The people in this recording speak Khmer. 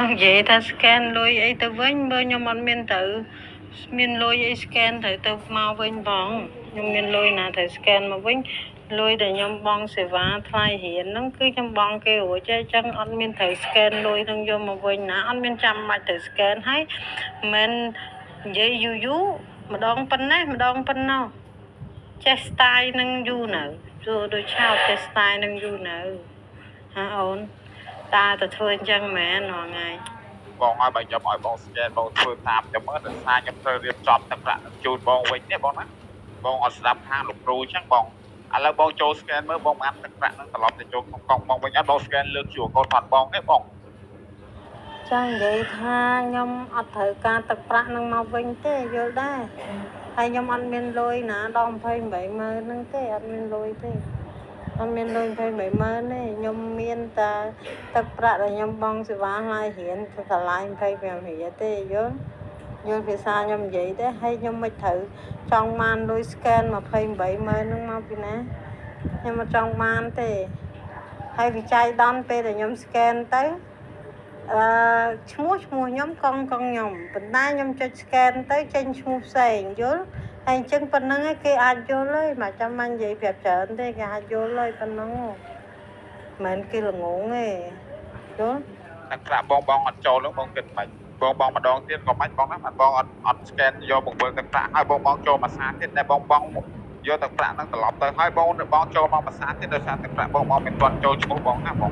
ង់និយាយថា scan លុយអីទៅវិញ បើខ្ញុំអត់មានត្រូវមានលុយអី scan ត្រូវទៅមកវិញបងខ្ញុំមានលុយណាត្រូវ scan មកវិញលុយដែលខ្ញុំបង់សេវាថ្លៃរៀនហ្នឹងគឺខ្ញុំបង់គេរួចហើយអញ្ចឹងអត់មានត្រូវ scan លុយហ្នឹងយកមកវិញណាអត់មានចាំបាច់ត្រូវ scan ហើយមិននិយាយយូរយូរម្ដងប៉ុណ្ណេះម្ដងប៉ុណ្ណោះចេះ style នឹងយូរនៅសួរដូចឆោតចេះ style នឹងយូរនៅហាអូនតាទៅធ្វើអញ្ចឹងមែនរាល់ថ្ងៃ បងឲ្យបើខ្ញុំឲ្យបង scan បងធ្វើតាមខ្ញុំមើលដោយសារខ្ញុំត្រូវរៀបចំទឹកប្រាក់នឹងជូនបងវិញនេះបងណាបងអត់ស្ដាប់ខាងលោកគ្រូអញ្ចឹងបងឥឡូវបងចូល scan មើលបងបានទឹកប្រាក់នឹងត្រឡប់ទៅចូលក្នុងកុងបងវិញអត់បង scan លើក QR code ផាត់បងនេះបង ចង់និយាយថាខ្ញុំអត់ត្រូវការទឹកប្រាក់នឹងមកវិញទេយល់ដែរហើយខ្ញុំអត់មានលុយណាដល់28ម៉ឺនហ្នឹងទេអត់មានលុយទេអត់មានលុយ28ម៉ឺនទេខ្ញុំមានតែទឹកប្រាក់ដែលខ្ញុំបង់សេវាហើយរៀនតម្លៃ25រៀលទេយល់យល់ភាសាខ្ញុំនិយាយទេហើយខ្ញុំមិនត្រូវចង់បានលុយ scan 28ម៉ឺនហ្នឹងមកពីណាខ្ញុំអត់ចង់បានទេហើយវិច័យដនពេលដែលខ្ញុំ scan ទៅអឺឈ្មោះឈ្មោះខ្ញុំកង់កង់ខ្ញុំប៉ុន្តែខ្ញុំចុច scan ទៅចេញឈ្មោះផ្សេងយល់ហើយអញ្ចឹងប៉ុណ្្នឹងឯងគេអាចយល់ហើយមិនចាំបាច់និយាយប្រាប់ច្រើនទេគេអាចយល់ហើយប៉ុណ្្នឹងមិនមែនគេល្ងងទេយល់ ទឹកប្រាក់បងបងអត់ចូលហ្នឹងបងគិតមិនបងបងម្ដងទៀតក៏មិនបងណាបងអត់អត់ scan យកបង្វិលទឹកប្រាក់ហើយបងបងចូលមួយសាទៀតតែបងបងយកទឹកប្រាក់ហ្នឹងត្រឡប់ទៅហើយបងបងចូលមកមួយសាទៀតដោយសារទឹកប្រាក់បងបងមិនទាន់ចូលឈ្មោះបងណាបង